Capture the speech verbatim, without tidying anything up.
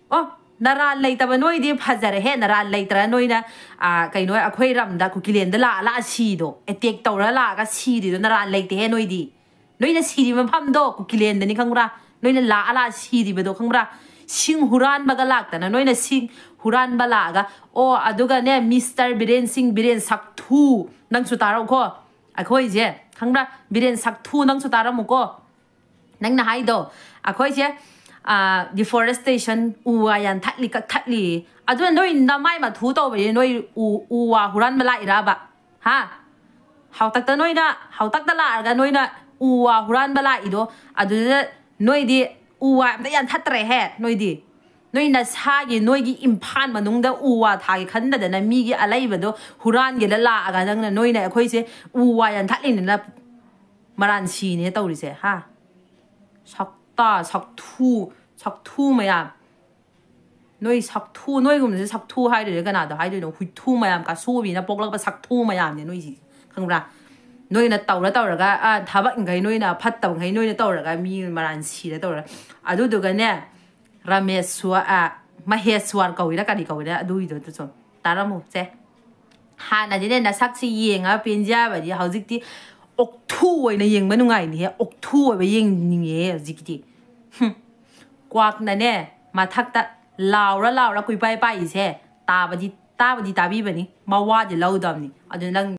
ꯑꯣ, ꯅꯔꯥꯜ ꯂꯩꯇꯕ ꯅꯣꯏꯗꯤ ꯐꯖꯔꯦꯍꯦ꯫ ꯅꯔꯥꯜ ꯂꯩꯇ꯭ꯔ ꯅꯣꯏꯅ, ꯑ, ꯀꯩꯅꯣ, ꯑꯩꯈꯣꯏ ꯔꯝꯗ ꯀꯨꯀꯤꯂꯦꯟꯗ ꯂꯥꯛꯑ ꯂꯥꯛꯑ ꯁꯤꯗꯣ, ꯑꯦꯇꯦꯛ ꯇꯧꯔ ꯂꯥꯛꯑꯒ ꯁꯤꯔꯤꯗꯣ ꯅꯔꯥꯜ ꯂꯩꯇꯦꯍꯦ ꯅꯣꯏꯗꯤ꯫ ꯅꯣꯏꯅ ꯁꯤꯔꯤꯕ ꯃꯐꯝꯗꯣ ꯀꯨꯀꯤꯂꯦꯟꯗꯅꯤ, ꯈꯪꯕ꯭ꯔꯥ? ꯅꯣꯏꯅ ꯂꯥꯛꯑ ꯂꯥꯛꯑ ꯁꯤꯔꯤꯕꯗꯣ, ꯈꯪꯕ꯭ꯔꯥ? ꯁꯤꯡ ꯍꯨꯔꯥꯟꯕꯒ ꯂꯥꯛꯇꯅ ꯅꯣꯏꯅ ꯁꯤꯡ ꯍꯨꯔꯥꯟꯕ ꯂꯥꯛꯑꯒ, ꯑꯣ, ꯑꯗꯨꯒꯅꯦ, ꯃꯤꯁꯇꯔ ꯕꯤꯔꯦꯟ ꯁꯤꯡ, ꯕꯤꯔꯦꯟ ꯁꯛꯊꯨ, ꯅꯪꯁꯨ ꯇꯥꯔꯛꯎꯀꯣ꯫ ꯑꯩꯈꯣꯏꯁꯦ, ꯈꯪꯕ꯭ꯔꯥ? ꯕꯤꯔꯦꯟ ꯁꯛꯊꯨ, ꯅꯪꯁꯨ ꯇꯥꯔꯝꯃꯨꯀꯣ꯫ ꯅꯪꯅ ꯍꯥꯏꯗꯣ, ꯑꯩꯈꯣꯏꯁꯦ, ꯑ, deforestation, ꯎ ꯋꯥ ꯌꯥꯟꯊꯠꯂꯤ, ꯀꯛꯊꯠꯂꯤ꯫ ꯑꯗꯨꯅ ꯅꯣꯏ ꯅꯃꯥꯏ ꯃꯊꯨ ꯇꯧꯕꯁꯦ ꯅꯣꯏ ꯎ, ꯎ ꯋꯥ ꯍꯨꯔꯥꯟꯕ ꯂꯥꯛꯏꯔꯕ? ꯍꯥ? ꯍꯥꯎꯇꯛꯇ ꯅꯣꯏꯅ, ꯍꯥꯎꯇꯛꯇ ꯂꯥꯛꯑꯒ ꯅꯣꯏꯅ ꯎ ꯋꯥ ꯍꯨꯔꯥꯟꯕ ꯂꯥꯛꯏꯗꯣ, ꯑꯗꯨꯗ ꯅꯣꯏꯗꯤ ꯎ ꯋꯥ ꯑꯝꯇ ꯌꯥꯟꯊꯠꯇ꯭ꯔꯦꯍꯦ, ꯅꯣꯏꯗꯤ꯫ ꯅꯣꯏ ꯅꯁꯥꯒꯤ, ꯅꯣꯏꯒꯤ ꯏꯝꯐꯥꯜ ꯃꯅꯨꯡꯗ ꯎ ꯋꯥ ꯊꯥꯒꯦ ꯈꯟꯗꯗꯅ ꯃꯤꯒꯤ ꯑꯂꯩꯕꯗꯣ ꯍꯨꯔꯥꯟꯒꯦꯗ ꯂꯥꯛꯑꯒ ꯅꯪꯅ, ꯅꯣꯏꯅ ꯑꯩꯈꯣꯏꯁꯦ ꯎ ꯋꯥ ꯌꯥꯟꯊꯠꯂꯤꯅꯤꯅ ꯃꯔꯥꯟ ꯁꯤꯅꯦ ꯇꯧꯔꯤꯁꯦ, ꯍꯥ? ꯁꯛꯇꯥ, ꯁꯛꯊꯨ, ꯁꯛꯊꯨ ꯃꯌꯥꯝ꯫ ꯅꯣꯏ ꯁꯛꯊꯨ, ꯅꯣꯏꯒꯨꯝꯕꯁꯦ ꯁꯛꯊꯨ ꯍꯥꯏꯗꯣꯏꯅꯣ, ꯀꯅꯥꯗꯣ ꯍꯥꯏꯗꯣꯏꯅꯣ? ꯍꯨꯏꯊꯨ ꯃꯌꯥꯝ, ꯀꯥꯁꯨꯕꯤꯅ ꯄꯣꯛꯂꯛꯄ ꯁꯛꯊꯨ ꯃꯌꯥꯝꯅꯦ ꯅꯣꯏꯁꯤ, ꯈꯪꯕ꯭ꯔꯥ? ꯅꯣꯏꯅ ꯇꯧꯔ ꯇꯧꯔꯒ, ꯑ, ꯊꯕꯛꯈꯩ ꯅꯣꯏꯅ, ꯐꯠꯇꯕꯈꯩ ꯅꯣꯏꯅ ꯇꯧꯔꯒ ꯃꯤ ꯃꯔꯥꯟ ꯁꯤꯔ ꯇꯧꯔ, ꯑꯗꯨꯗꯨꯒꯅꯦ, ꯔꯥꯃꯦꯁ꯭ꯋ-, ꯑ, ꯃꯍꯦꯁ꯭ꯋꯔ ꯀꯧꯏꯔꯥ ꯀꯔꯤ ꯀꯧꯏꯔꯥ ꯑꯗꯨꯒꯤꯗꯣ ꯑꯗꯨꯁꯨ ꯇꯥꯔꯝꯃꯨ ꯁꯦ꯫ ꯍꯥꯟꯅꯗꯤꯅꯦ ꯅꯁꯛꯁꯤ ꯌꯦꯡꯉꯒ ꯄꯦꯟꯖꯕꯗꯤ, ꯍꯧꯖꯤꯛꯇꯤ ꯑꯣꯛꯊꯨ ꯑꯣꯏꯅ ꯌꯦꯡꯕ ꯅꯨꯡꯉꯥꯏꯅꯤꯍꯦ, ꯑꯣꯛꯊꯨ ꯑꯣꯏꯕ ꯌꯦꯡꯅꯤꯡꯉꯦ ꯍꯧꯖꯤꯛꯇꯤ꯫ ꯍꯨꯝ꯫ ꯀ꯭ꯋꯥꯛꯅꯅꯦ ꯃꯊꯛꯇ ꯂꯥꯎꯔ ꯂꯥꯎꯔ ꯀꯨꯏꯄꯥꯏ ꯄꯥꯏꯔꯤꯁꯦ ꯇꯥꯕꯗꯤ, ꯇꯥꯕꯗꯤ ꯇꯥꯕꯤꯕꯅꯤ, ꯃꯋꯥꯗꯤ ꯂꯧꯗꯕꯅꯤ꯫ ꯑꯗꯨ ꯅꯪ